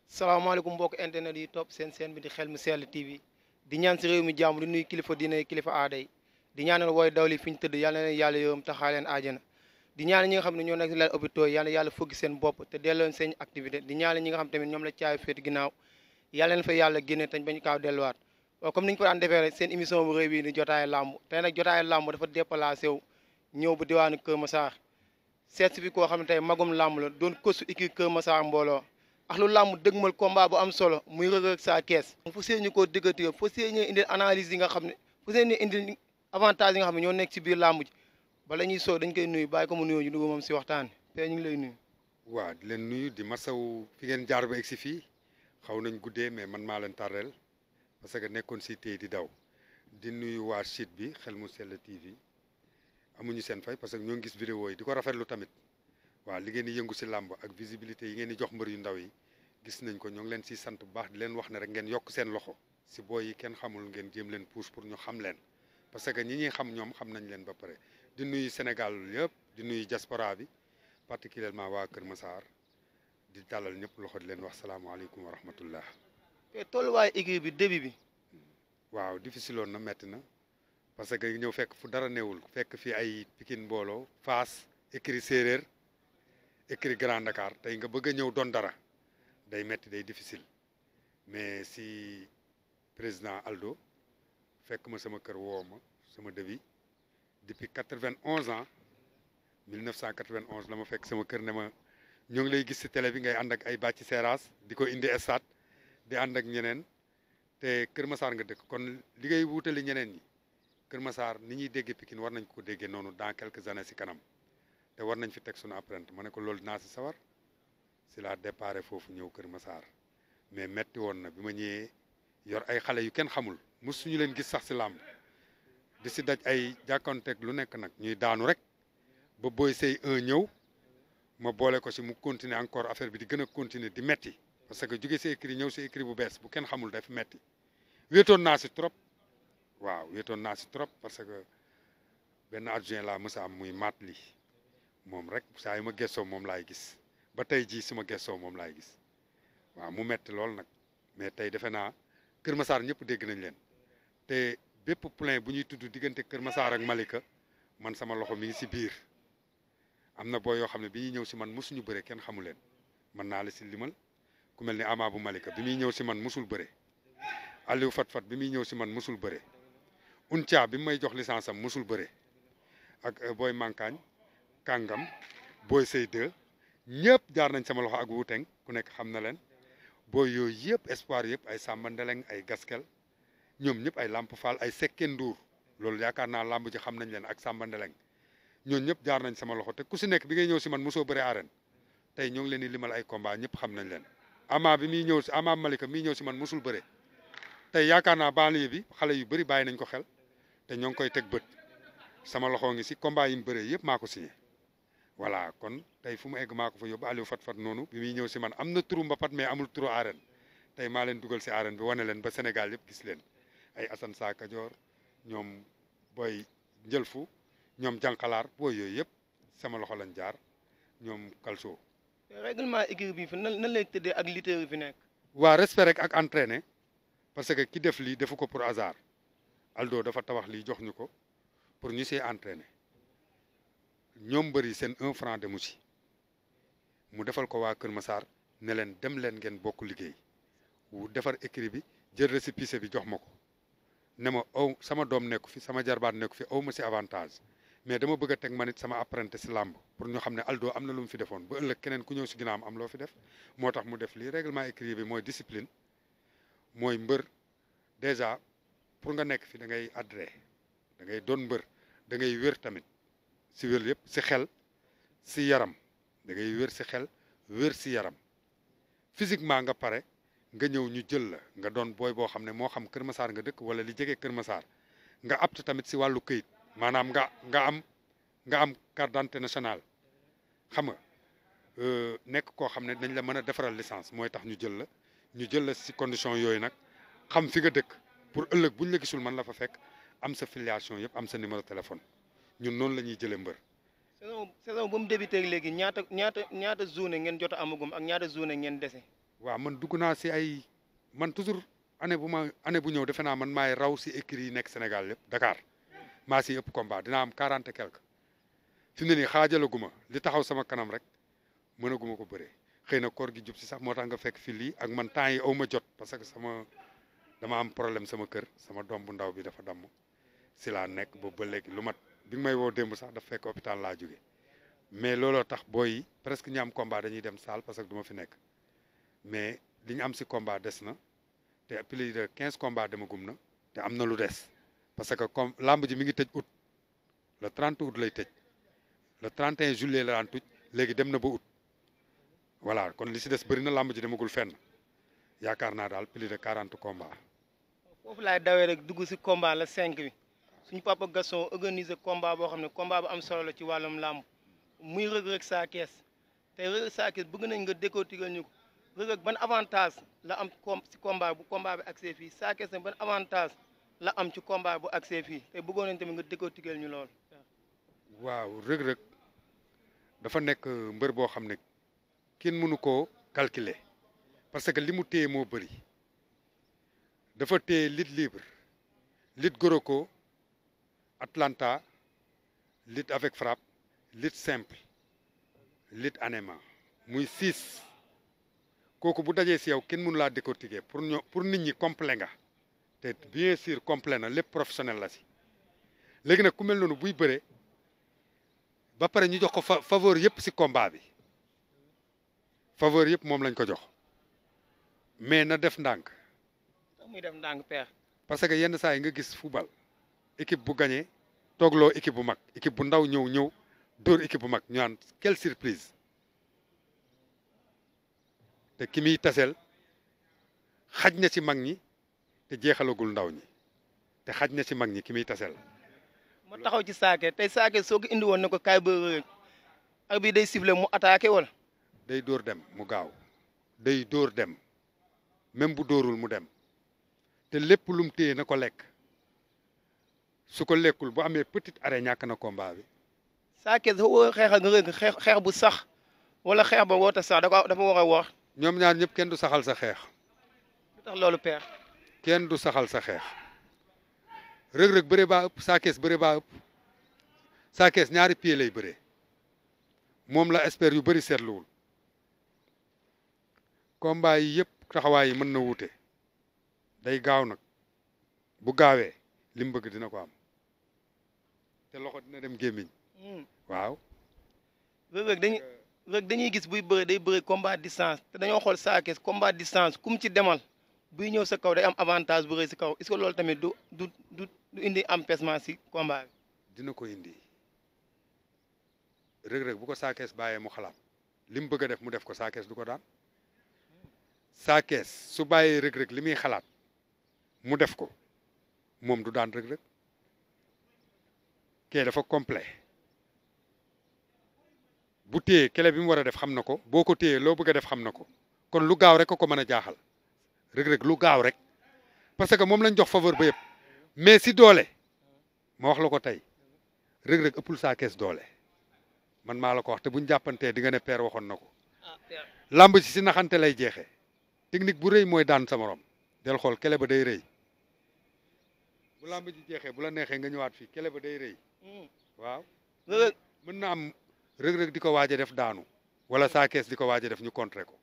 salaamaaleykum mbokk internet yi topp seen seen bi di Xel Mu Sell TV di ñaan si réew mi jàmm di nuyu kilifa diine kilifa aada yi di ñaanal wooy dawli fi ñu tëdd yàlla na leen yàlla yowam taxaa leen aajana di ñaanal ñi nga xam ne ñoo nekk si lal hôpitaux yi yàlla yàlla fëgg seen bopp te delloon seen activité di ñaanal ñi nga xam tamit ñoom la caabi féet ginnaaw yàlla leen fa yàlla génne tañ bañu kaaw delluwaat waaw comme ni ñu ko daan defee rek seen émission bu réew bi di jotaayu làmb tey nag jotaayu làmb dafa déplacé wu ñëw bu diwaanu Kër Massar seet si fi koo xam ne tey magum làmb la doon kosu équipe Kër Massar mbooloo ak lu làmb dëgmal combat bu am solo muy Reug Reug Sa Thiès fu see koo diggante fu see ñu indil analyse yi nga xam ne fu see ñu indil avantage yi nga xam ne ñoo nekk si biir làmb ji bala ñuy soo dañ koy nuyu bàyyi ko mu nuyoo ñu dugg moom si waxtaan te ñu ngi lay nuyu. waaw di leen nuyu di masaw fi ngeen jaar ba egg si fii xaw nañ guddee mais man maa leen tardel parce que nekkoon si tey di daw di nuyu waa site bi Xel Mu Sell TV amuñu seen fay parce que ñoo ngi gis vidéo yi di ko rafetlu tamit waaw li ngeen di yëngu si làmb ak visibilité yi ngeen di jox mbër yu ndaw yi gis nañ ko ñoo ngi leen siy sant bu baax di leen wax ne rek ngeen yokk seen loxo si booy yi kenn xamul ngeen jéem leen pousse pour ñu xam leen parce que ñi ñuy xam ñoom xam nañ leen ba pare di nuyu Sénégal yëpp di nuyu diaspora bi particulièrement waa Kër Massar di dalal ñëpp loxo di leen wax salaamaaleykum wa rahmatullah. te tolluwaayu équipe bi début bi. waaw difficile woon na metti na parce que ñëw fekk fu dara newul fekk fii ay Pikine mbooloo Fass écrit séeréer écrit Grand Dakar tey nga bëgg a ñëw doon dara day metti day difficile mais si président Aldo fekk ma sama kër woo ma sama début depuis 91 ans 1991 la ma fekk sama kër ne ma ñoo ngi lay gis si télé bi ngay ànd ak ay bàcci seeraas di ko indi stade di ànd ak ñeneen te Kër Massar nga dëkk kon li ngay wutali ñeneen ñi Kër Massar ni ñuy déggee Pikine war nañ ko déggee noonu dans quelques années si kanam te war nañ fi teg suñu apprenti ma ne ko loolu dinaa si sawar si la départ foofu ñëw Kër Massar mais metti woon na bi ma ñëwee yor ay xale yu kenn xamul mosuñu leen gis sax si làmb di si daj ay jàkkoonteeg lu nekk nag ñuy daanu rek ba Boy Sey 1 ñëw ma boole ko si mu continuer encore affaire bi di gën a continuer di metti parce que jóge si écrit ñëw si écrit bu bees bu kenn xamul daf metti wéetoon naa si trop waaw wéetoon naa si trop parce que benn adjoint laa mës a am muy maat li moom rek saa yu ma gëstoo moom laay gis ba tey jii su ma gëstoo moom laay gis waaw mu metti lool nag mais tey defe naa Kër Massar ñëpp dégg nañ leen te bépp plein bu ñuy tudd diggante Kër Massar ak Malika man sama loxo mi ngi si biir am na boo yoo xam ne bi ñuy ñëw si man mosuñu bëre kenn xamu leen mën naa la si limal ku mel ni Ama bu Malika bi muy ñëw si man mosul bëre Aliou Fat bi muy ñëw si man mosul bëre Unca bi may jox licence am mosul bëre ak Boy Mankaañ Kàngam Boy Sey 2 ñëpp jaar nañ sama loxo ak Wuteng ku nekk xam na leen booy yooyu yëpp espoir yëpp ay Samba Ndeleng ay Gaskel ñoom ñëpp ay Lamp Fall ay Sekken Ndour loolu yaakaar naa lamb ji xam nañ leen ak Samba Ndeleng ñooñu ñëpp jaar nañ sama loxo te ku si nekk bi ngay ñëw si man mosoo bëre arène tey ñoo ngi leen di limal ay combat ñëpp xam nañ leen Ama bi muy ñëw si Ama Malika mi ñëw si man mosul bëre tey yaakaar naa banlieue bi xale yu bëri bàyyi nañ ko xel te ñoo ngi koy teg bët sama loxo ngi si combat yi mu bëree yëpp maa ko signé voilà kon tey fu mu egg maa ko fa yóbbu Aliou Fat noonu bi muy ñëw si man am na turu mbapat mais amul turu arène tey maa leen dugal si arène bi wane leen ba Sénégal yëpp gis leen ay Assane Sa Kajoor ñoom booy njëlfu ñoom jànqalaar booy yooyu yëpp sama loxo lañ jaar ñoom Kalso. règlement équipe bi fi nan lay tëddee ak lutteurs yi fi nekk. waa respect rek ak entraîner parce que ki def lii defu ko pour hasard Aldo dafa tabax lii jox ñu ko pour ñu see entraîner ñoom bëri seen 1 franc demu si mu defal ko waa Kër Massar ne leen dem leen ngeen bokk liggéey wu defar écrit bi jël récépissé bi jox ma ko ne ma aw sama doom nekku fi sama jarbaat nekku fi aw ma si avantage mais dama bëgg a teg man it sama apprenti si làmb pour ñu xam ne Aldo am na lu mu fi defoon ba ëllëg keneen ku ñëw si ginnaawam am loo fi def moo tax mu def lii règlement écrit bi mooy discipline mooy mbër déjà pour nga nekk fi da ngay adré da ngay doon mbër da ngay wér tamit si wér yëpp si xel si yaram da ngay wér si xel wér si yaram physiquement nga pare nga ñëw ñu jël la nga doon booy boo xam ne moo xam Kër Massar nga dëkk wala li jege Kër Massar nga apte tamit si wàllu këyit maanaam nga am carte d'identité nationale xam nga nekk koo xam ne dañ la mën a defaral licence mooy tax ñu jël la si condition yooyu nag xam fi nga dëkk pour ëllëg buñ la gisul man la fa fekk am sa filiation yëpp am sa numéro téléphone ñun noonu la ñuy jëlee mbër. saison ba mu débuté léegi ñaata journée ngeen jot a amagum ak ñaata journée ngeen dese. waaw man dugg naa si ay man toujours année bu ñëw defe naa man maay raw si écuries yi nekk Sénégal yëpp Dakar maa si ëpp combat dina am 40 et quelque fi mu ne nii xaajalaguma li taxaw sama kanam rek mënaguma ko bëree xëy na koor gi jub si sax moo tax nga fekk fi lii ak man temps yi aw ma jot parce que dama am problème sama kër sama doom bu ndaw bi dafa damm si laa nekk boobu ba léegi lu mat bi nga may woo démb sax dafa fekk hôpital laa jóge mais looloo tax booy yi presque ñi am combat dañuy dem salle parce que du ma fi nekk mais li ñu am si combat des na te plus de 15 combats demagum na te am na lu des parce que comme lamb ji mi ngi tëj août le 30 août lay tëj le 31 juillet la daan tuj léegi dem na ba août voilà kon li si des bëri na lamb ji demagul fenn yaakaar naa daal plus de 40 combats. foofu laay dawee rek dugg si combat la 5 bi suñu papa Gaston organiser combat boo xam ne combat bu am solo la ci wàllum làmb muy Reug Reug Sa Thiès te Reug Reug Sa Thiès bëgg nañ nga décortiquer ñu ko Reug Reug ban avantage la am si combat bu combat bi accès fii Sa Thiès nag ban avantage la am ci combat bu accès fii te bëggoon nañ tamit nga décortiquer ñu lool. waaw Reug Reug dafa nekk mbër boo xam ne kenn mënu koo calculer parce que li mu téye moo bëri dafa téye lutte libre lutte goroko Atlanta lutte avec frappe lutte simple lutte anima muy 6 kooku bu dajee si yow kenn mënu laa décortiquer pour nit ñi complet nga te bien sûr complet na lépp professionnel la si léegi nag ku mel noonu buy bëre ba pare ñu jox ko faveur yëpp si combat bi faveur yëpp moom lañ ko jox mais na def ndànk. muy def ndànk père. parce que yenn saa yi nga gis football équipe bu gagné toogloo équipe bu mag équipe bu ndaw ñëw dóor équipe bu mag ñu naan quelle surprise te ki muy taseel xaj na ci mag ñi te jeexalagul ndaw ñi te xaj na ci mag ñi ki muy taseel. ma taxaw ci Sa Thiès tey Sa Thiès soo ko indi woon ne ko kaay ba ak bi day siffler mu attaqué wala. day dóor dem mu gaaw day dóor dem même bu dóorul mu dem te lépp lum téye na ko lekk su ko lekkul bu amee petite arrêt ñàkk na combat bi. Sa Thiès dafa war a xeex ak Reug xeex bu sax wala xeex ba woote sax dafa war a wax. ñoom ñaar ñëpp kenn du saxal sa xeex. lu tax loolu père. kenn du saxal sa xeex Reug Reug bëre baa ëpp Sa Thiès bëre baa ëpp Sa Thiès ñaari pied lay bëree moom la expert yu bëri seetluwul combat yi yëpp taxawaay yi mën na wuute day gaaw nag bu gaawee li mu bëgg dina ko am te loxo dina dem gémmiñ waaw. Reug dañuy gis buy bëre day bëre combat distance te dañoo xool Sa Thiès combat distance kum ci demal buy ñëw sa kaw day am avantage bu rëy si kaw est-ce que loolu tamit du indi empêchement si combat bi. dina ko indi Reug Reug bu ko Sa Thiès bàyyee mu xalaat li mu bëgg a def mu def ko Sa Thiès du ko daan Sa Thiès su bàyyee Reug Reug li muy xalaat mu def ko moom du daan Reug Reug kee dafa complet bu téyee kele bi mu war a def xam na ko boo ko téyee loo bëgg a def xam na ko kon lu gaaw rek ko mën a jaaxal Reug Reug lu gaaw rek parce que moom lañ jox faveur ba yëpp mais si doole ma wax la ko tey Reug Reug ëppul Sa Thiès doole man maa la ko wax te buñ jàppantee di nga ne père waxoon na ko lamb ci si naxante lay jeexee technique bu rëy mooy daan sa morom del xool kele ba day rëy bu lamb ji jeexee bu la neexee nga ñëwaat fii kele ba day rëy waaw mën na am Reug Reug di ko waaj a def daanu wala Sa Thiès di ko waaj a def ñu contrer ko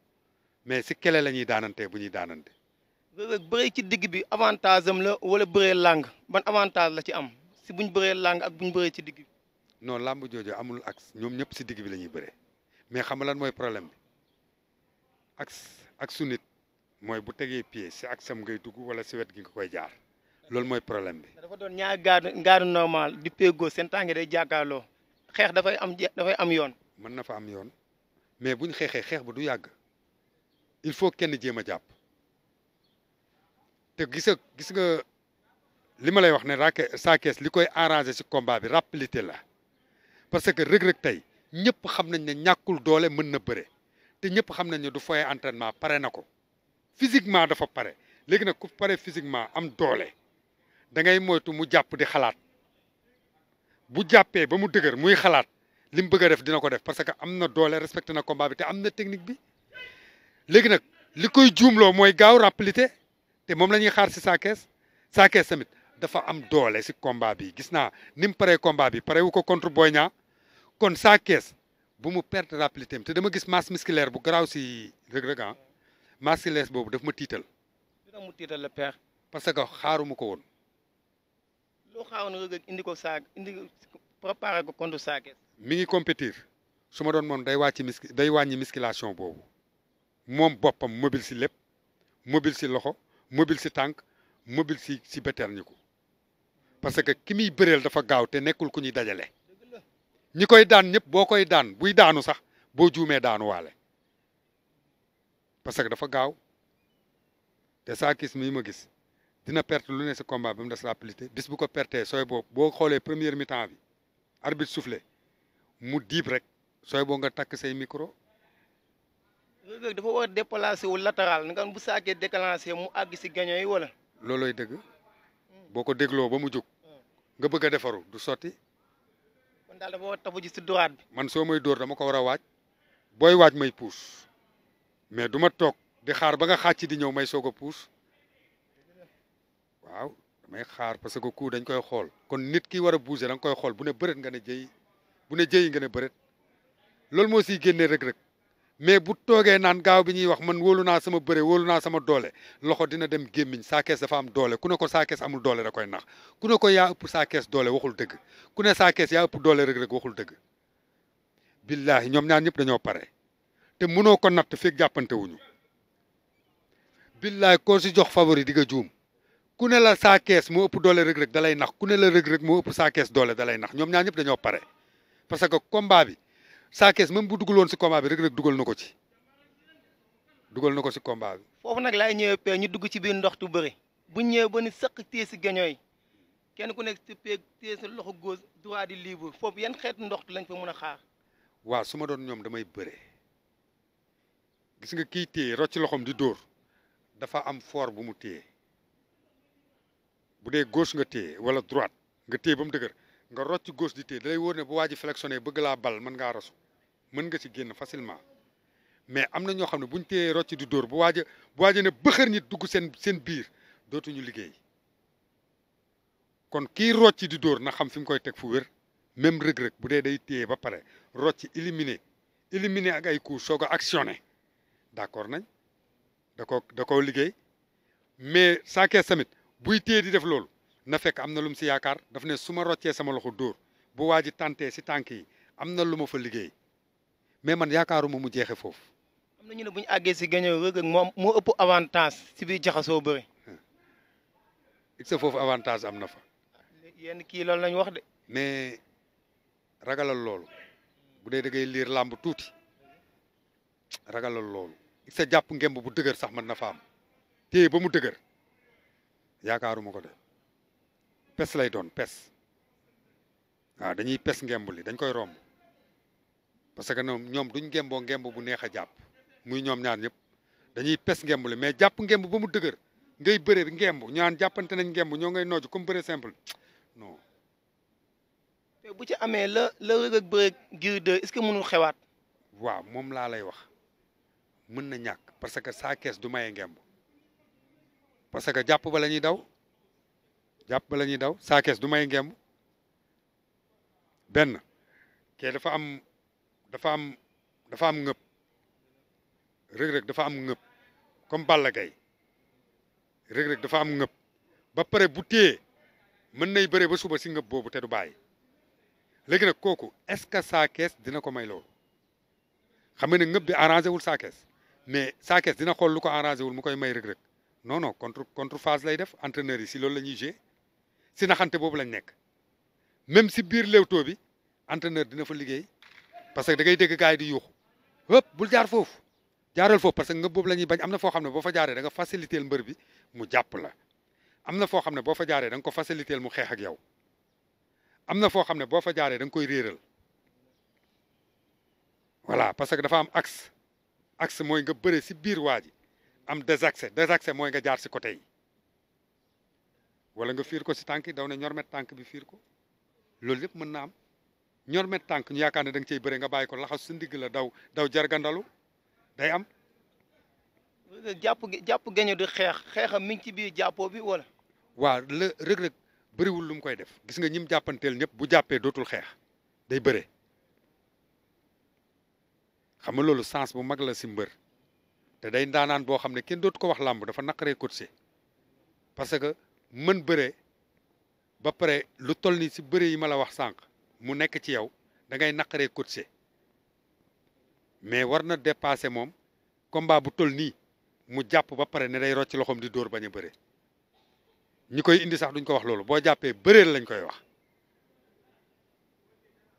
mais si kele la ñuy daanante bu ñuy daanante. Reug Reug bëree ci digg bi avantage am la wala bëree làng ban avantage la ci am si buñ bëree làng ak buñ bëree ci digg bi. non lamb jooju amul ak ñoom ñëpp si digg bi la ñuy bëree mais xam nga lan mooy problème bi ak su nit mooy bu tegee pied si ak sam ngay dugg wala si wet gi nga koy jaar loolu mooy problème bi. dafa doon ñaari garde normal di pégo seen tànge day jàkkaarloo xeex dafay am yoon. mën na fa am yoon mais buñ xeexee xeex ba du yàgg il faut kenn jéem a jàpp te gis nga li ma lay wax ne Sa Thiès li koy arrangé si combat bi rapidité la parce que Reug Reug tey ñëpp xam nañ ne ñàkkul doole mën na bëre te ñëpp xam nañ ne du foye entraînement pare na ko physiquement dafa pare léegi nag ku pare physiquement am doole da ngay moytu mu jàpp di xalaat bu jàppee ba mu dëgër muy xalaat li mu bëgg a def dina ko def parce que am na doole respecté na combat bi te am na technique bi léegi nag li koy juumloo mooy gaaw rapidité te moom la ñuy xaar si Sa Thiès tamit dafa am doole si combat bi gis naa ni mu paree combat bi pare wu ko contre Boy Niang kon Sa Thiès bu mu perdre rapidité te dama gis masse musculaire bu garaaw si Reug Reug ah masse musculaire boobu daf ma tiital. lu tax mu tiital la père. parce que xaaruma ko woon. loo xaaroon Reug Reug indi ko préparé ko contre Sa Thiès. mi ngi compétir su ma doon moom day wàññi musculation boobu moom boppam mobile si lépp mobile si loxo mobile si tànk mobile si béterñi ko parce que ki muy bëreel dafa gaaw te nekkul ku ñuy dajale ñi koy daan ñëpp boo koy daan buy daanu sax boo juumee daanu waale parce que dafa gaaw te Sa Thiès mii ma gis dina perte lu ne si combat bi mu des rapidité bis bu ko pertee sooy boo xoolee première mi-temps bi arbitre soufflé mu diib rek sooy boo nga takk say micro. Reug Reug dafa war a déplacer wu latéral nga bu Sa Thiès déclenché mu àgg si gaño yi wala. loolooy dëgg boo ko dégloo ba mu jóg nga bëgg a defaru du sotti. kon daal dafa war a tafu ji si droite bi. man soo may dóor dama ko war a waaj booy waaj may puus mais du ma toog di xaar ba nga xàcc di ñëw may soog a puus waaw damay xaar parce que coup dañ koy xool kon nit ki war a bouger da nga koy xool bu ne bëreet nga ne jëy bu ne jëyi nga ne bëreet loolu moo siy génnee Reug Reug mais bu toogee naan gaaw bi ñuy wax man wóolu naa sama bëre wóolu naa sama doole loxo dina dem gémmiñ Sa Thiès dafa am doole ku ne ko Sa Thiès amul doole da koy nax ku ne ko yaa ëpp Sa Thiès doole waxul dëgg ku ne Sa Thiès yaa ëpp doole Reug Reug waxul dëgg billahi ñoom ñaar ñëpp dañoo pare te mënoo ko natt fekk jàppante wuñu billahi koo si jox favori di nga juum ku ne la Sa Thiès moo ëpp doole Reug Reug da lay nax ku ne la Reug Reug moo ëpp Sa Thiès doole da lay nax ñoom ñaar ñëpp dañoo pare parce que combat bi Sa Thiès même bu dugal woon si combat bi Reug Reug dugal na ko ci combat bi. foofu nag laay ñëwee pee ñu dugg ci biir ndoxtu bëri bu ñëwee ba ni sëq téye si gaño yi kenn ku nekk si peeg téye sa loxo gauche droit di libre foofu yan xeetu ndoxtu lañ fa mën a xaar. waaw su ma doon ñoom damay bëre gis nga kii téye rocc loxoom di dóor dafa am fort bu mu téye bu dee gauche nga téye wala droite nga téye ba mu dëgër nga rocc gauche di téye da lay wóor ne bu waa ji flexionné bëgg laa bal mën ngaa rasu mën nga ci génn facilement mais am na ñoo xam ne buñ téyee rocc di dóor bu waaja ne bëxër nit dugg seen biir dootuñu liggéey kon kii rocc di dóor na xam fi mu koy teg fu wér même Reug Reug bu dee day téye ba pare rocc éliminer ak ay coups soog a actionné d'accord nañ da ko liggéey mais Sa Thiès tamit buy téye di def loolu na fekk am na lu mu si yaakaar daf ne su ma roccee sama loxo dóor bu waa ji tàntee si tànk yi am na lu ma fa liggéey mais man yaakaaruma mu jeexe foofu. am na ñu ne bu ñu àggee si gaño Reug Reug moo ëpp avantage si biir jaxasoo bëri. it foofu avantage am na fa. yenn kii loolu lañ wax de. mais ragalal loolu bu dee da ngay liir làmb tuuti ragalal loolu it jàpp ngemb bu dëgër sax mën na fa am téye ba mu dëgër yaakaaruma ko de pes lay doon pes waaw dañuy pes ngemb li dañ koy romb parce que ñoom duñ ngemboo ngemb bu neex a jàpp muy ñoom ñaar ñëpp dañuy pes ngemb li mais jàpp ngemb ba mu dëgër ngay bëre ngemb ñu naan jàppante nañ ngemb ñoo ngay nooju comme bëre simple non. te bu ci amee la Reug Reug bëre Gris 2 est-ce que mënul xewaat. waaw moom laa lay wax mën na ñàkk parce que Sa Thiès du maye ngemb parce que jàpp ba la ñuy daw Sa Thiès du maye ngemb benn kee dafa am ngëp Reug Reug dafa am ngëp comme Balla Gaye Reug Reug dafa am ngëp ba pare bu téye mën nay bëre ba suba si ngëp boobu te du bàyyi léegi nag kooku est-ce que Sa Thiès dina ko may loolu xam nga ne ngëp bi arrangé wul Sa Thiès mais Sa Thiès dina xool lu ko arrangé wul mu koy may Reug Reug non contre phase lay def entraîneur yi si loolu la ñuy jouer si naxante boobu lañ nekk même si biir léewtoo bi entraîneur dina fa liggéey parce que da ngay dégg gars yi di yuuxu hëpp bul jaar foofu jaaral foofu parce que ngëp boobu la ñuy bañ am na foo xam ne boo fa jaaree da nga faciliter mbër bi mu jàpp la am na foo xam ne boo fa jaaree da nga ko faciliter mu xeex ak yow am na foo xam ne boo fa jaaree da nga koy réeral voilà parce que dafa am axe mooy nga bëre si biir waa ji am désaxe mooy nga jaar si côté yi wala nga fiir ko si tànk yi daw ne ñormet tànk bi fiir ko loolu yëpp mën na am ñormet tànk ñu yaakaar ne da nga cey bëre nga bàyyi ko laxas su ndigg la daw jargandalu day am jàpp gaño di xeexam mi ngi ci biir jàppoo bi wala. waaw la Reug Reug bëriwul lu mu koy def gis nga ñim jàppanteel ñëpp bu jàppee dootul xeex day bëre xam nga loolu sens bu mag la si mbër te day ndaanaan boo xam ne kenn dootu ko wax làmb dafa naqaree coaché parce que mën bëre ba pare lu toll ni si bëre yi ma la wax sànq mu nekk ci yow da ngay naqaree coaché mais war na dépassé moom combat bu toll nii mu jàpp ba pare ne day rocc loxoom di dóor bañ a bëre ñi koy indi sax duñ ko wax loolu boo jàppee bëreel lañ koy wax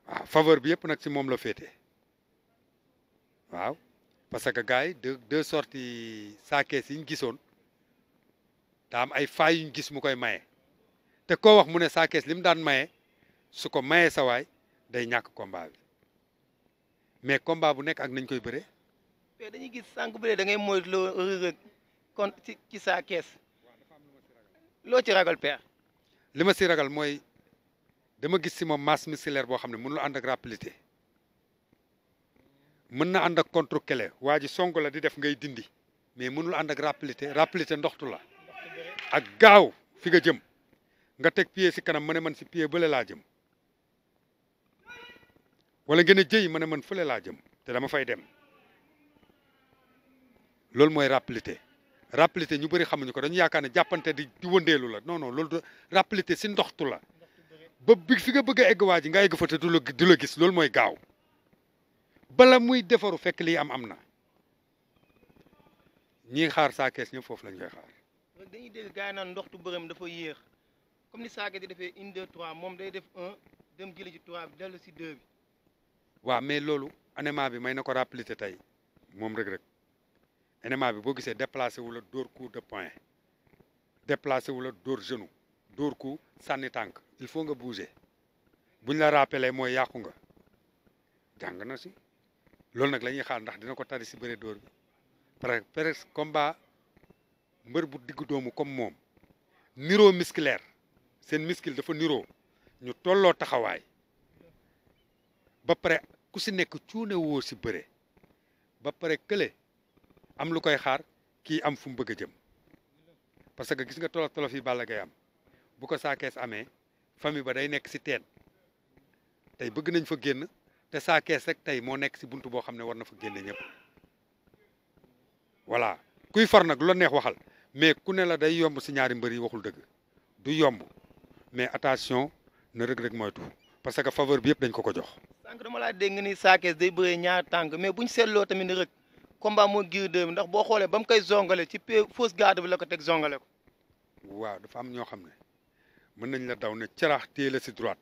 waaw faveur bi yëpp nag si moom la féete waaw parce que gars yi deux sorties saakees yi ñu gisoon daa am ay failles yu ñu gis mu koy maye te koo wax mu ne saakees li mu daan maye su ko mayee sa waay day ñàkk combat bi mais combat bu nekk ak nañ koy bëree. mais dañuy gis sànq bëre da ngay moytu loo Reug kon ci saakees loo ci ragal père. li ma si ragal mooy dama gis si moom masse musculaire boo xam ne mënul ànd ak rapidité mën na ànd ak contre kele waa ji song la di def ngay dindi mais mënul ànd ak rapidité ndoxtu la ak gaaw fi nga jëm nga teg pied si kanam ma ne man si pied bële laa jëm wala ngeen a jëy ma ne man fële laa jëm te dama fay dem loolu mooy rapidité ñu bëri xamuñu ko dañu yaakaar ne jàppante di wëndeelu la non non loolu rapidité si ndoxtu la ba bi fi nga bëgg a egg waa ji nga egg fa te du la gis loolu mooy gaaw bala muy defaru fekk lii am na ñii xaar saakees ñëpp foofu lañ koy xaar. dañuy dégg gars yi naan ndoxtu bërëm dafa yéex comme ni saakees di defee 1 2 3 moom day def 1 dem jëli ci 3 bi dellu si 2 bi. waaw mais loolu MMA bi may na ko rapidité tey moom Reug Reug MMA bi boo gisee déplacé wu la dóor coup de poing déplacé wu la dóor genou dóor coup sànni tànk il faut nga bouger buñ la rappelé mooy yàqu nga jàng na si loolu nag la ñuy xaar ndax dina ko tari si bëre dóor bi presque combat mbër bu diggu doomu comme moom niroo musculaire seen muscle dafa niroo ñu tolloo taxawaay ba pare ku si nekk cuune woo si bëre ba pare kële am lu koy xaar kii am fu mu bëgg a jëm parce que gis nga tolof yi Balla Gaye am bu ko saakees amee famille ba day nekk si teen tey bëgg nañ fa génn te saakees rek tey moo nekk si buntu boo xam ne war na fa génne ñëpp voilà kuy far nag lu la neex waxal mais ku ne la day yomb si ñaari mbër yi waxul dëgg du yomb mais attention na Reug Reug moytu parce que faveur bi yëpp dañ ko jox. sànq dama laa dégg ni saakees day bëree ñaar tànk mais buñ seetloo tamit ni Reug combat moo Gris 2 bi ndax boo xoolee ba mu koy zongale ci fausse garde bi la ko teg zongale ko. waaw dafa am ñoo xam ne mën nañ la daw ne carax téye la si droite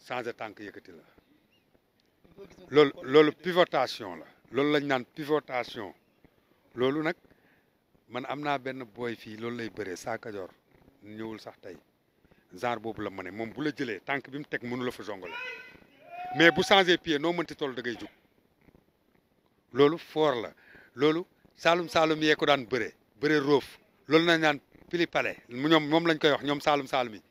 changer tànk yëkkati la loolu pivotation la loolu lañ naan pivotation loolu nag man am naa benn booy fii loolu lay bëree saa Kajoor ñëwul sax tey genre boobu la ma ne moom bu la jëlee tànk bi mu teg mënu la fa zongale mais bu changer pied noo mënti toll da ngay jug loolu fort la loolu saalum yee ko daan bëre roof loolu nañ naan pili pale moom lañ koy wax ñoom saalum yi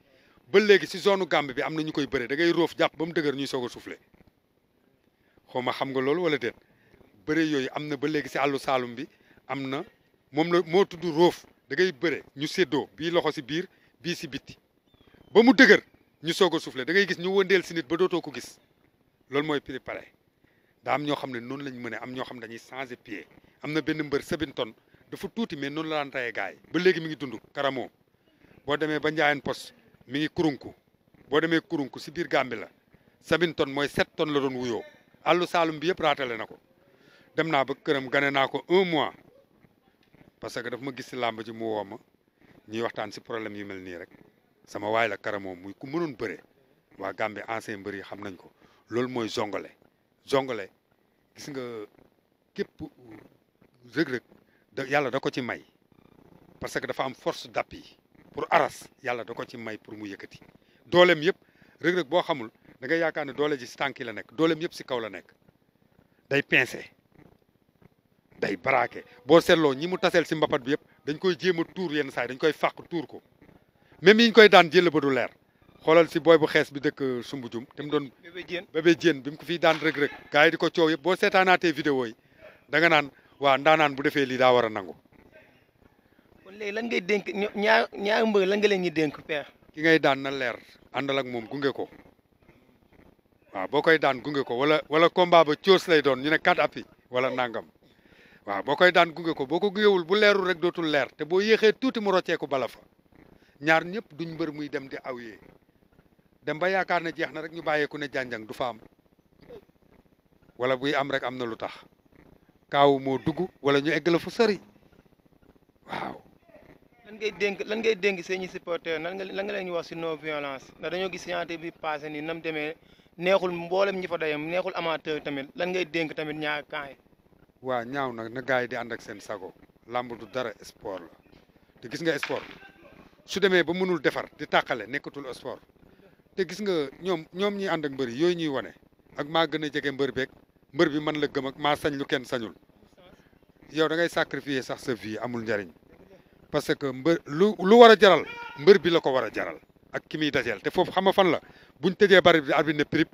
ba léegi si zone Gambie bi am na ñu koy bëre da ngay roof jàpp ba mu dëgër ñuy soog a soufflé xaw ma xam nga loolu wala déet bëre yooyu am na ba léegi si àllu saalum bi am na moom la moo tudd roof da ngay bëre ñu séddoo bii loxo si biir bii si bitti ba mu dëgër ñu soog a soufflé da ngay gis ñu wëndeel si nit ba dootoo ko gis loolu mooy pili pale daa am ñoo xam ne noonu lañ mën a am ñoo xam ne dañuy changer pied am na benn mbër Sabinton dafa tuuti mais noonu la daan rayee gaay ba léegi mi ngi dund Karamo boo demee ba Njaayen Post mi ngi kurunku boo demee kurunku si biir Gàmbi la Sabinton mooy 7 tonnes la doon wuyoo àllu saalum bi yëpp raatale na ko dem naa ba këram gane naa ko 1 mois parce que daf ma gis si làmb ji mu woo ma ñuy waxtaan si problème yu mel nii rek sama waay la Karamo muy ku mënoon bëre waa Gàmbi ancien mbër yi xam nañ ko loolu mooy zongale gis nga képp Reug Reug yàlla da ko ci may parce que dafa am force d'appui pour aras yàlla da ko ci may pour mu yëkkati dooleem yëpp Reug Reug boo xamul da ngay yaakaar ne doole ji si tànk yi la nekk dooleem yëpp si kaw la nekk day pincé day braqué boo seetloo ñi mu taseel si mbapat bi yëpp dañ koy jéem a tuur yenn saa yi dañ koy fàq tuur ko même yi ñu koy daan jël ba du leer xoolal si booy bu xees bi dëkk Sumbujum te mu doon bébé jéen bi mu ko fiy daan Reug Reug gars yi di ko coow yëpp boo seetaanaatee vidéo yi da nga naan waa ndaanaan bu defee lii daa war a nangu kon léegi lan ngay dénk ñaar mbër lan nga leen ñi dénk père. ki ngay daan na leer àndal ak moom gunge ko waaw boo koy daan gunge ko wala combat ba coos lay doon ñu ne 4 appuis wala nangam waaw boo koy daan gunge ko boo ko gungewul bu leerul rek dootul leer te boo yéexee tuuti mu rocceeku bala fa ñaar ñëpp duñ mbër muy dem di awyee dem ba yaakaar ne jeex na rek ñu bàyyeeku ne jànjang du fa am wala buy am rek am na lu tax kaawu moo dugg wala ñu egg la fu sori waaw. lan ngay dénk seen ñi supporter lan nga leen ñu wax si non violence ndax dañoo gis signature bi passé nii nam demee neexul mboolem ñi fa dayam neexul amateur tamit lan ngay dénk tamit ñaar camp yi. waa ñaaw nag na gars yi di ànd ak seen sago làmb du dara sport la te gis nga sport su demee ba mënul defar di tàqale nekkatul sport te gis nga ñoom ñi ànd ak mbër yi yooyu ñuy wane ak maa gën a jege mbër beeg mbër bi man la gëm ak maa sañ lu kenn sañul yow da ngay sacrifier sax sa vie amul njariñ parce que mbër lu war a jaral mbër bi la ko war a jaral ak ki muy dajeel te foofu xam nga fan la buñ tëjee bari bi arbitre ne prip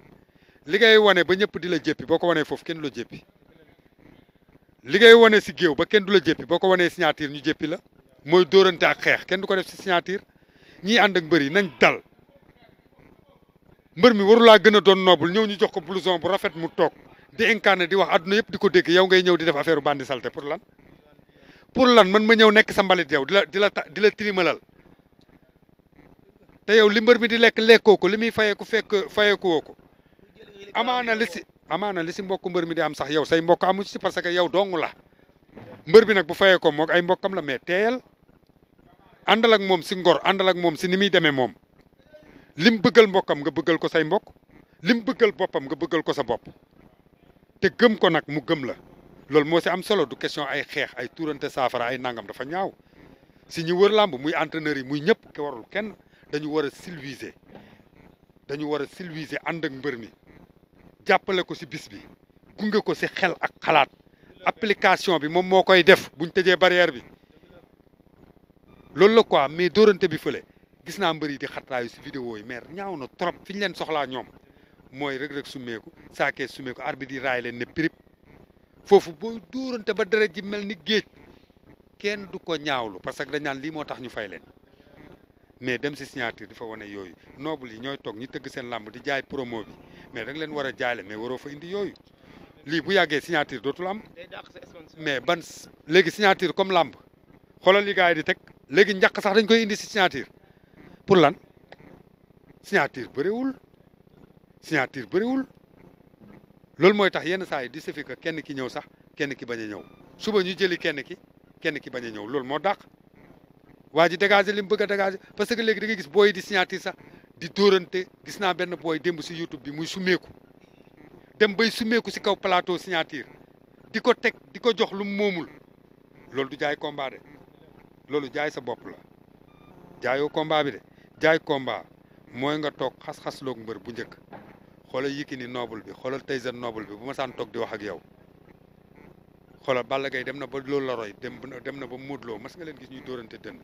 li ngay wane ba ñëpp di la jéppi boo ko wanee foofu kenn du la jéppi li ngay wane si géew ba kenn du la jéppi boo ko wanee signature ñu jéppi la mooy dóorante ak xeex kenn du ko def si signature ñii ànd ak mbër yi nañ dal mbër mi warulaa gën a doon noble ñëw ñu jox ko blouson bu rafet mu toog di incarné di wax àdduna yëpp di ko dégg yow ngay ñëw di def affaire bandi salté pour lan man ma ñëw nekk sa mbalit yow di la tilimalal te yow li mbër mi di lekk lekkoo ko li muy fayeeku fekk fayeeku woo ko amaana li si mbokk mbër mi di am sax yow say mbokk amu ci parce que yow dong la mbër bi nag bu fayee ko moog ay mbokkam la mais teeyal àndal ak moom si ngor àndal ak moom si ni muy demee moom lim bëggal mbokkam nga bëggal ko say mbokk lim bëggal boppam nga bëggal ko sa bopp te gëm ko nag mu gëm la loolu moo si am solo du question ay xeex ay tuurante saafara ay nangam dafa ñaaw si ñu wër làmb muy entraîneur yi muy ñëpp ke warul kenn dañu war a civilisé ànd ak mbër mi jàppale ko si bis bi gunge ko si xel ak xalaat application bi moom moo koy def buñ tëjee barrière bi loolu la quoi mais dóorante bi fële gis naa mbër yi di xatraayu si vidéo yi mais ñaaw na trop fi ñu leen soxlaa ñoom mooy Reug Reug summeeku Sa Thiès summeeku arbitre yi raay leen ne prip foofu booy dóorante ba deret ji mel ni géej kenn du ko ñaawlu parce que dañ naan lii moo tax ñu fay leen mais dem si signature di fa wane yooyu noble yi ñooy toog ñi tëgg seen làmb di jaay promo bi mais da nga leen war a jaale mais waroo fa indi yooyu lii bu yàggee signature dootul am mais ban léegi signature comme làmb xoolal li gars yi di teg léegi njàq sax dañ koy indi si signature pour lan signature bëriwul loolu mooy tax yenn saa yi di safi que kenn ki ñëw sax kenn ki bañ a ñëw suba ñu jëli kenn ki bañ a ñëw loolu moo dàq waa ji dégager li mu bëgg a dégager parce que léegi da ngay gis booy di signature sax di dóorante gis naa benn booy démb si YouTube bi muy sumeeku dem bay sumeeku si kaw plateau signature di ko teg di ko jox lu mu moomul loolu du jaay combat de loolu jaay sa bopp la jaayoo combat bi de jaay combat mooy nga toog xas-xas loog mbër bu njëkk xoolal Yékini noble bi xoolal Tyson noble bi bu ma saan toog di wax ak yow xoolal Balla Gaye dem na ba loolu la roy dem na ba Modou Lo mas nga leen gis ñuy dóorante dënn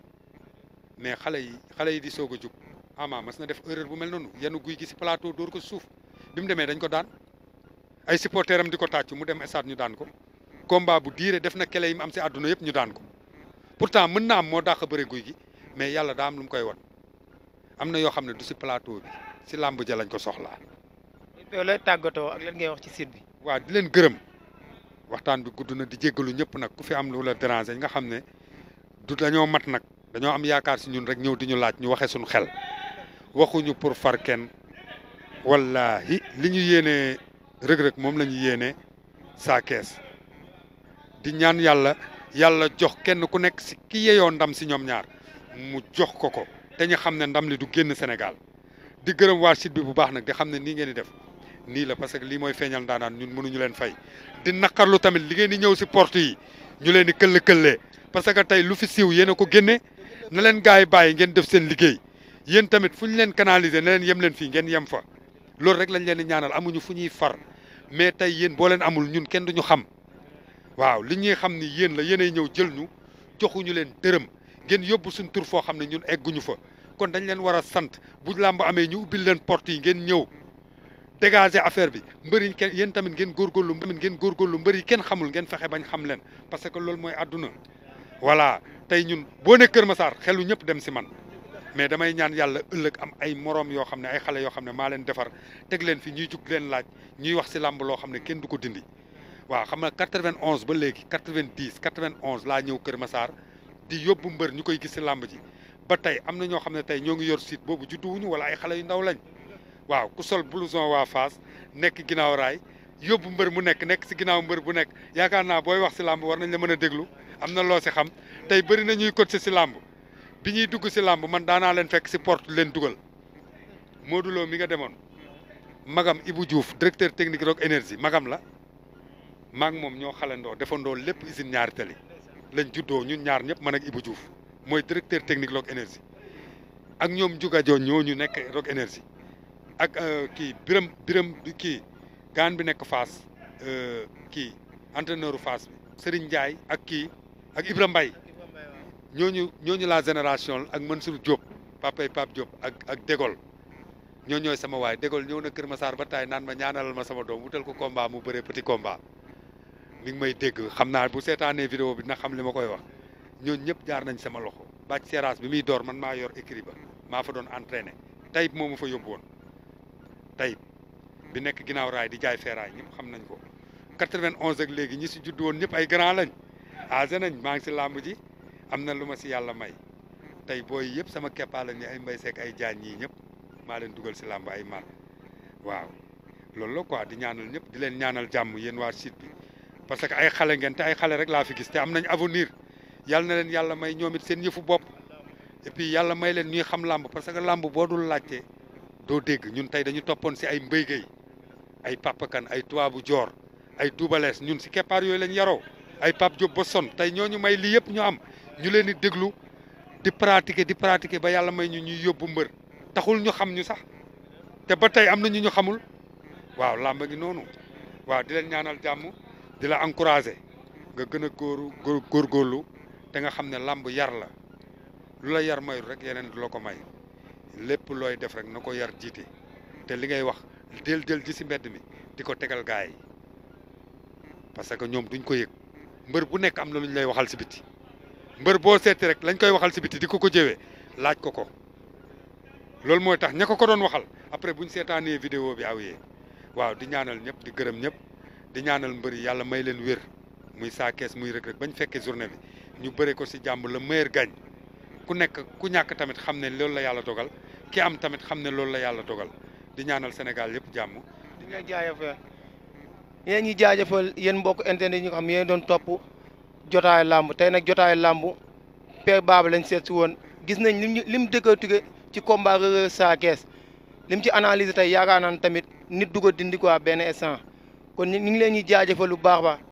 mais xale yi di soog a jug ama mas na def erreur bu mel noonu yenn guy gi si plateau dóor ko suuf bi mu demee dañ ko daan ay supporter am di ko tàccu mu dem stade ñu daan ko combat bu diire def na kele yi mu am si àdduna yëpp ñu daan ko pourtant mën na am moo dàq bëre guy gi mais yàlla daa am lu mu koy won am na yoo xam ne du si plateau bi si làmb ja lañ ko soxlaa. lay tàggatoo ak lan ngay wax ci site bi. waaw di leen gërëm waxtaan bi gudd na di jéggalu ñëpp nag ku fi am lu la déranger nga xam ne du dañoo mat nag dañoo am yaakaar si ñun rek ñëw di ñu laaj ñu waxee suñu xel waxuñu pour far kenn wallahi li ñu yéenee Reug Reug moom la ñu yéenee Sa Thiès di ñaan yàlla jox kenn ku nekk si ki yeyoo ndam si ñoom ñaar mu jox ko te ñu xam ne ndam li du génn Sénégal di gërëm waa site bi bu baax nag di xam ne nii ngeen di def nii la parce que lii mooy feeñal ndaanaan ñun mënuñu leen fay di naqarlu tamit li ngeen di ñëw si porte yi ñu leen di këll-këllee parce que tey lu fi siiw yéen a ko génne na leen gars yi bàyyi ngeen def seen liggéey yéen tamit fu ñu leen canaliser na leen yem leen fii ngeen yem fa loolu rek lañ leen di ñaanal amuñu fu ñuy far mais tey yéen boo leen amul ñun kenn duñu xam waaw li ñuy xam ni yéen la yéenay ñëw jël ñu joxuñu leen dërëm ngeen yóbbu suñ tur foo xam ne ñun egguñu fa kon dañ leen war a sant bu làmb amee ñu ubbil leen porte yi ngeen ñëw dégager affaire bi mbër yi kenn yéen tamit ngeen góorgóorlu mbër yi kenn xamul ngeen fexe bañ xam leen parce que loolu mooy àdduna voilà tey ñun boo ne Kër Massar xelu ñëpp dem si man mais damay ñaan yàlla ëllëg am ay morom yoo xam ne ay xale yoo xam ne maa leen defar teg leen fi ñuy jug leen laaj ñuy wax si làmb loo xam ne kenn du ko dindi waaw xam nga 91 ba léegi 90 91 laa ñëw Kër Massar di yóbbu mbër ñu koy gis si làmb ji ba tey am na ñoo xam ne tey ñoo ngi yor site boobu judduwuñu wala ay xale yu ndaw lañ waaw ku sol blouson waa Fass nekk ginnaaw raay yóbbu mbër mu nekk si ginnaaw mbër bu nekk yaakaar naa booy wax si làmb war nañ la mën a déglu am na loo si xam tey bëri na ñuy coacher si làmb bi ñuy dugg si làmb man daanaa leen fekk si porte leen dugal Modou Lo mi nga demoon magam Ibou Diouf directeur technique Rock Énergie magam la maag moom ñoo xalandoo defandoo lépp usine ñaari tali lañ juddoo ñun ñaar ñëpp man ak Ibou Diouf mooy directeur technique Rock Énergie ak ñoom Juga Joon ñooñu nekk Rock Énergie ak kii biram kii gaan bi nekk Fass kii entraîneur Fass bi Serigne Ndiaye ak kii ak Ibra Mbaye ñooñu la génération ak Mansour Diop papay Pape Diop ak Dégol ñooy sama waay Dégol ñëw na Kër Massar ba taay naan ma ñaanalal ma sama doom wutal ko combat mu bëree petit combat mi ngi may dégg xam naa bu seetaanee vidéo bi dina xam li ma koy wax ñooñu ñëpp jaar nañ sama loxo bàcc seeraas bi muy door man maa yor écrit ba maa fa doon entraîné Tayib moo ma fa yóbbu woon Tayib bi nekk ginnaaw raay di jaay feeraay ñëpp xam nañ ko 91 ak léegi ñi si judd woon ñëpp ay grand lañ âgé nañ maa ngi si làmb ji am na lu ma si yàlla may tey booy yëpp sama keppaa lañ ni ay mbay seek ay jaañ ñii ñëpp maa leen dugal si làmb ay mar waaw loolu la quoi di ñaanal ñëpp di leen ñaanal jàmm yéen waa site bi parce que ay xale ngeen te ay xale rek laa fi gis te am nañ avenir yàlla na leen yàlla may ñoom it seen yëfu bopp et puis yàlla may leen ñuy xam làmb parce que làmb boo dul laajte doo dégg ñun tey dañu toppoon si ay mbéygay ay papakan ay tuwaabu joor ay duubalees ñun si keppaar yooyu lañ yaroo ay Pape Diop ba son tey ñooñu may lii yëpp ñu am ñu leen di déglu di pratiquer ba yàlla may ñu ñuy yóbbu mbër taxul ñu xam ñu sax te ba tey am na ñu xamul waaw làmb gi noonu waaw di leen ñaanal jàmm di la encourager nga gën a góorgóorlu te nga xam ne làmb yar la lu la yar mayul rek yeneen du la ko may lépp looy def rek na ko yar jiite te li ngay wax jël ji si mbedd mi di ko tegal gaay yi parce que ñoom duñ ko yëg mbër bu nekk am na lu ñu lay waxal si biti mbër boo seeti rek lañ koy waxal si biti di ko jëwee laaj ko loolu mooy tax ña ko doon waxal après buñ seetaanee vidéo bi awee waaw di ñaanal ñëpp di gërëm ñëpp di ñaanal mbër yi yàlla may leen wér muy Sa Thiès muy Reug Reug bañ fekkee journée bi ñu bëre ko si jàmm le meilleur gagne ku ñàkk tamit xam ne loolu la yàlla dogal ki am tamit xam ne loolu la yàlla dogal di ñaanal Sénégal yëpp jàmm. di nga jaajëfal yéen ñi jaajëfal yéen mbokk internet yi nga xam yéen doon topp jotaayu làmb tey nag jotaayu làmb Père Baba lañ seet si woon gis nañ lim dëkkatuge ci combat Reug Reug Sa Thiès lim ci analyse tey yaakaar naan tamit nit du ko dindi quoi benn instant kon ñu ngi leen ñuy jaajëfal lu baax